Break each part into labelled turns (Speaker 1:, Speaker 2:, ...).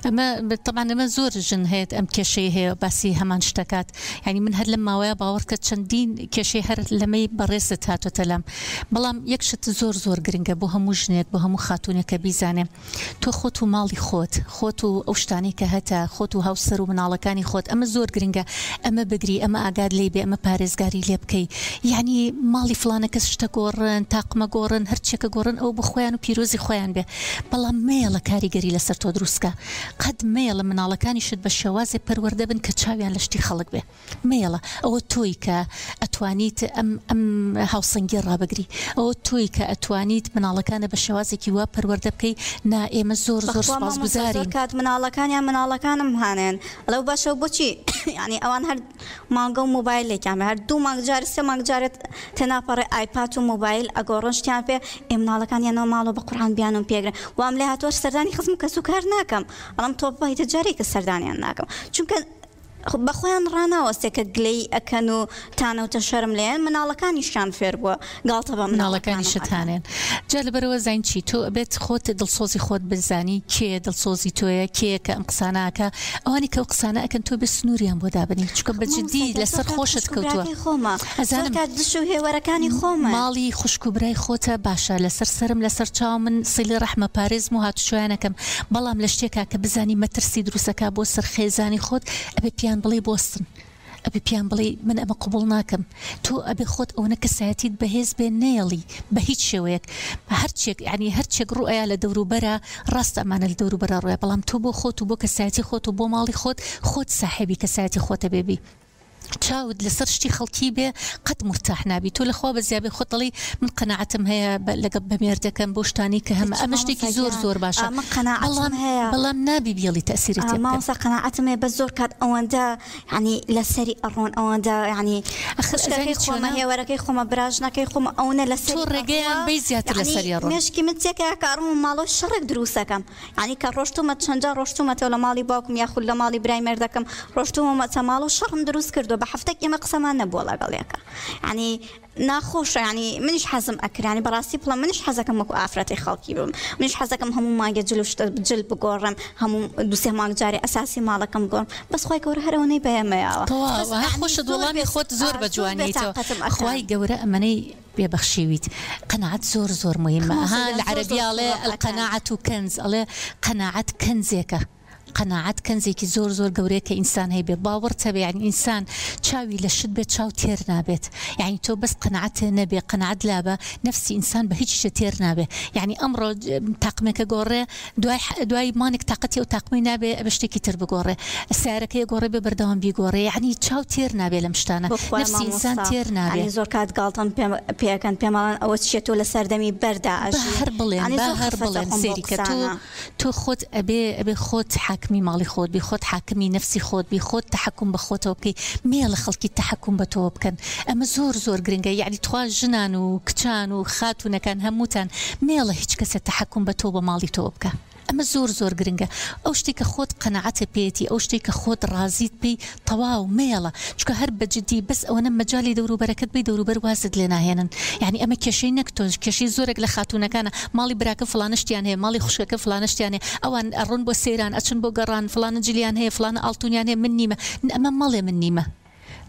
Speaker 1: ئەمە تەبعەن ئەمە زۆر ژن هەیە ئەم کێشەی هەیە باسی هەمان شتەکات یعنی من هەر لەم ماوەیە باوەڕکە چەندین کێشەی هەر لەمەی بەڕێزت هاتۆتە لام بەڵام یەک شت زۆر زۆر گرنگە بۆ هەموو ژنێک بۆ هەموو خاتوونێک کە بیزانێ تۆ خۆت و ماڵی خۆت خۆت و ئەو شتانەی کە هەتە خۆت و هاوسەر و مناڵەکانی خۆت ئەمە زۆر گرنگە ئەمە بگری ئەمە ئاگات لێی بێ ئەمە پارێزگاری لێ بکەی یعنی ماڵی فڵانە کەس شتە گۆڕن تاقمە گۆڕن هەرچیەکە گۆڕن ئەوە بۆ خۆیان و پیرۆزی خۆیان بێ بەڵام مەیەڵە کاریگەری لەسەر تۆ دروست کا قەت مەیەڵە مناڵەکانیشت بە شێوازێ پەروەردە بن کە چاویان لە شتی خەڵک بێ مەیەڵە ئەوە تۆی کە ئەتوانیت ئەم ئەم هاوسەنگیە ڕابگری ئەوە تۆی کە ئەتوانیت مناڵەکانە بە شێوازێکی وا پەروەردە بکەی نا ئێمە زۆر زۆر
Speaker 2: بەخوا مامۆستا زۆر
Speaker 1: سوپاسگوزارین.
Speaker 2: کات مناڵەکانیان مناڵەکانم هانێن ئەڵێ باشە بۆچی یانی ئەوان هەر مانگە و مۆبایلێکیان بێ هەر دوو مانگ جارێ سێ مانگ جارێ تێناپەڕێ ئایپات و مۆبایل ئەگۆڕن شتیان پێ ئێ مناڵەکان یەنەوە ماڵەوە بە قورعان بیانوم پێگرن وام لێ هاتووە سەردانی خزم و کەسوکار ناکەم ئەڵێم تۆبە هیچ جارێکە سەردانیان ناکەم چونکە بەخۆیان ڕاناوەستێ کە گلەیی ئەکەن و تانە و تەشەرم لێیەن مناڵەکانیشیان فێر بووە گاڵتە بە مناڵەکانم
Speaker 1: مناڵەکانیشت
Speaker 2: ئەکەن.
Speaker 1: هانێن جا لەبەرئەوە زین چی تۆ ئەبێت خۆت دڵسۆزی خۆت بزانی کێ دڵسۆزی تۆیە کێیە کە ئەم قسانە ئەکا ئەوانی کە ئەو قسانە ئەکەن تۆ بێ سنوریان بۆ دابنێی چونکە بە
Speaker 2: مامۆستا
Speaker 1: جدی
Speaker 2: گیان زۆر
Speaker 1: لەسەر
Speaker 2: کات
Speaker 1: خۆشت
Speaker 2: خوشک و
Speaker 1: کەوتوە
Speaker 2: براکەی خۆمە زۆر
Speaker 1: ئەزانم
Speaker 2: کات دش و هێوەرەکانی خۆمن.
Speaker 1: ماڵی خوشک و برای خۆتە باشە لەسەر سەرم لەسەر چاوم من سیلی ڕەحمە پارێزم و هاتوچۆیان ئەکەم بەڵام لە شتێکا کە بزانی مەترسی دروست ئەکا بۆ سەر خێزانی خۆت ئەبێ پێیان بڵێی بۆستن ئەبێ پێیان بڵێی من ئەمە قبوڵ ناکەم تۆ ئەبێ خۆت ئەوەنە کەسایەتیت بەهێز بێ نەیەڵی بە هیچ شێوەیەک هەرچێک یانی هەرچێک ڕوئەیا لە دەوروبەرا ڕاستە ئەمانە لە دەوروبەرا ڕویا بەڵام تۆ بۆ خۆت و بۆ کەسایەتی خۆت و بۆ ماڵی خۆت خۆت ساحێبی کەسایەتی خۆتە بێ بی چاوت لەسەر شتی خەڵکی بێ قەت مورتاح نابی تۆ لەخوا بەزیابێ خۆت دەڵێی من قەناعەتم هەیە لەگەڵ بە مێردەکەم بەو شتانەی کە هەمە
Speaker 2: هیچ
Speaker 1: ئەمە شتێکی
Speaker 2: مامۆستا
Speaker 1: زۆر
Speaker 2: گیان
Speaker 1: زۆر باشە
Speaker 2: من قەناعەتم
Speaker 1: بەڵام
Speaker 2: هەیە
Speaker 1: بەڵام نابی بیەڵی تەئسیری تێ بکەن.
Speaker 2: مامۆستا قەناعەتم هەیە بەس زۆر کات ئەوەندە یانی لەسەری ئەڕۆن ئەوەندە یانی
Speaker 1: ئەخر
Speaker 2: خوشکەکەی
Speaker 1: ئەزانی
Speaker 2: خۆمە
Speaker 1: چۆنە
Speaker 2: هێوەرەکەی خۆمە براژنەکەی خۆمە ئەونە
Speaker 1: تۆ
Speaker 2: لەسەری
Speaker 1: ڕێگەیان
Speaker 2: ئەڕوا
Speaker 1: بەی زیاتر
Speaker 2: یانی
Speaker 1: لەسەری ئەڕۆن.
Speaker 2: مێشکی من تێکەیا کە ئەڕۆمە ماڵەوە شەڕێک دروست ئەکەم یانی کە ڕۆشتومە چەند جار ڕۆشتومەتەوە لە ماڵی باوکم یاخود لە ماڵی برای مێردەکەم ڕۆشتومەتە ماڵەوە شەڕم دروست کردوە بە هەفتەک ئێمە قسەمان نەبووە لەگەڵ یەکا یانی ناخۆشە یانی منیش حەزم ئەکرد یانی بەڕاستی بڵێم منیش حەزەکەم وەکو ئافرەتی خەڵکی بم منیش حەزەکەم هەموو مانگێ جل و شتە جل بگۆڕم هەموو دوو سێ مانگ جارێ ئەساسی ماڵەکەم بگۆڕم بەس خوای گەورە هەر ئەوەنەی بە ئێمە یاوە بەس
Speaker 1: تەواو هەر
Speaker 2: یانی
Speaker 1: خۆشت
Speaker 2: زۆر
Speaker 1: وەڵامی
Speaker 2: بێ
Speaker 1: خۆت زۆر بە
Speaker 2: زۆر
Speaker 1: جوانیتەوە
Speaker 2: بێتاقەتم
Speaker 1: خوای
Speaker 2: ئەکەن.
Speaker 1: گەورە ئەمەنەی پێ بەخشیویت قەناعەت زۆر زۆر موهیمە
Speaker 2: مامۆستا
Speaker 1: ها
Speaker 2: گیان
Speaker 1: لە
Speaker 2: زۆر زۆر
Speaker 1: عەرەبیا ئەڵێ
Speaker 2: توڕەم ئەکەن.
Speaker 1: القناعە کنز ئەڵێ قەناعەت کەنزێکە قەناعەت کەنزێکی زۆر زۆر گەورەیە کە ئینسان هەیبێ باوەڕت هەبێ یانی ئینسان چاوی لە شت بێت چاو تێر نابێت یانی تۆ بەس قەناعەت نەبێ قەناعەت لابە نەفسی ئینسان بە هیچ شتێ تێر نابێ یانی ئەمڕۆ تاقمێکە گۆڕێ دوای دوای مانێک تاقەتی ئەو تاقمەی نابێ ئەبێ شتێکی تر بگۆڕێ سەیارەکەی ئەگۆڕێ بێ بەردەوام بیگۆڕێ یانی چاو تێر نابێ لەم شتانە
Speaker 2: بەخوای
Speaker 1: نەفسی ئینسان
Speaker 2: مامۆستا
Speaker 1: تێر نابێ.
Speaker 2: یانی زۆر کات گاڵتەم پێ پێئەکەن پێم ئەڵێن ئەوە چیە تۆ لە سەردەمی بەردا
Speaker 1: با
Speaker 2: ئەژی
Speaker 1: هەر بڵێن
Speaker 2: یانی
Speaker 1: با
Speaker 2: زۆر
Speaker 1: هەر
Speaker 2: خەفەت
Speaker 1: بڵێن
Speaker 2: ئەخۆم بەو
Speaker 1: سەیری کە تۆ
Speaker 2: قسانە.
Speaker 1: تۆ خۆت ئەبێ ئەبێ خۆت حاکمی ماڵی خۆت بی خۆت حاکمی نەفسی خۆت بی خۆت تەحەکوم بە خۆتەوە بکەی مەیەڵە خەڵکی تەحەکوم بە تۆوە بکەن ئەمە زۆر زۆر گرنگە یەعنی تخوا ژنان و کچان و خاتونەکان هەمووتان مەیەڵە هیچ کەسێ تەحەکوم بە تۆو بە ماڵی تۆوە بکا ئەمە زۆر زۆر گرنگە ئەو شتەی کە خۆت قەناعەتت پێیەتی ئەو شتەی کە خۆت ڕازیت پێی تەواو مەیەڵە چونکە هەر بە جدی بەس ئەوەنە مەجالی دەوروبەرەکەت بەی دەوروبەر وازت لێ ناهێنن یانی ئەمە کێشەی نەک تۆش کێشەی زۆرێک لە خاتوونەکانە ماڵی براکە فڵانە شتیان هەیە ماڵی خوشکەکە فڵانە شتیان هەیە ئەوان ئەڕۆن بۆ سەیران ئەچن بۆ گەڕان فڵانە جلیان هەیە فڵانە ئاڵتونیان هەیە من نیمە ئەمە مەڵێ من نیمە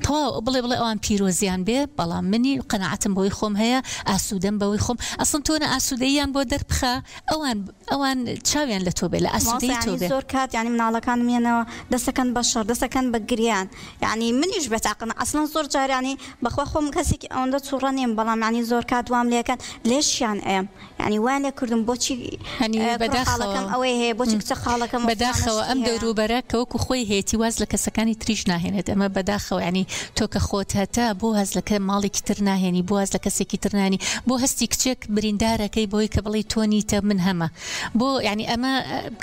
Speaker 1: تەواو بڵێ بڵێ ئەوان پیرۆزیان بێ بەڵام منی قەناعەتم بەوەی خۆم هەیە ئاسوودەم بەوەی خۆم ئەسڵەن تۆ نە ئاسوودەییان بۆ دەربخە ئەوان ئەوان چاویان لە تۆ بێ لە
Speaker 2: مامۆستا
Speaker 1: ئاسوودەیی تۆ
Speaker 2: یانی
Speaker 1: بێ.
Speaker 2: زۆر کات یانی مناڵەکانم یەنەوە دەسەکەن بە شەڕ دەسەکەن بە گریان یانی منیش بێتاقەتم ئەسڵەن زۆر جار یانی بەخوا خۆم کەسێکی ئەوەندە توڕە نیم بەڵام یانی زۆر کات وام لێکەن لێشیان ئەیەم یانی وایان لێ کردوم بۆچی
Speaker 1: یانی
Speaker 2: کوڕە
Speaker 1: بەداخەوە
Speaker 2: خاڵەکەم ئەوەی هەیە بۆچی کچە خاڵەکەم و فڵانە
Speaker 1: بەداخەوە
Speaker 2: شتی
Speaker 1: ئەم
Speaker 2: هەیە.
Speaker 1: دەوروبەرە کە وەکو خۆی هەیەتی واز لە کەسەکانی تریش ناهێنێت ئەمە بەداخەوە یانی تۆ کە خۆت هەتە بۆ واز لە کە ماڵێکی تر ناهێنی بۆ واز لە کەسێکی تر ناهێنی بۆ هەستی کچێک بریندارەکەی بۆی کە بڵێی تۆ نیتە من هەمە بۆ یانی ئەمە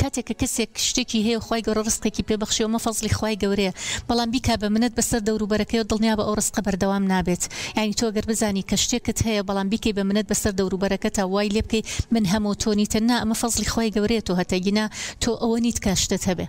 Speaker 1: کاتێک کە کەسێک شتێکی هەیە و خوای گەورە ڕزقێکی پێ بەخشیوە ئەمە فەزڵی خوای گەورەیە بەڵام بیکا بە منەت بەسەر دەوروبەرەکەیەوە دڵنیابە ئەو ڕزقە بەردەوام نابێت یانی تۆ گەر بزانی کە شتێکت هەیە بەڵام بیکەی بە منەت بەسەر دەوروبەرەکەتا وای لێ بکەی من هەمە و تۆ نیتە نا ئەمە فەزڵی خوای گەورەیە تۆ هەتە گینا تۆ ئەوە نیت کە شتت هەبێ.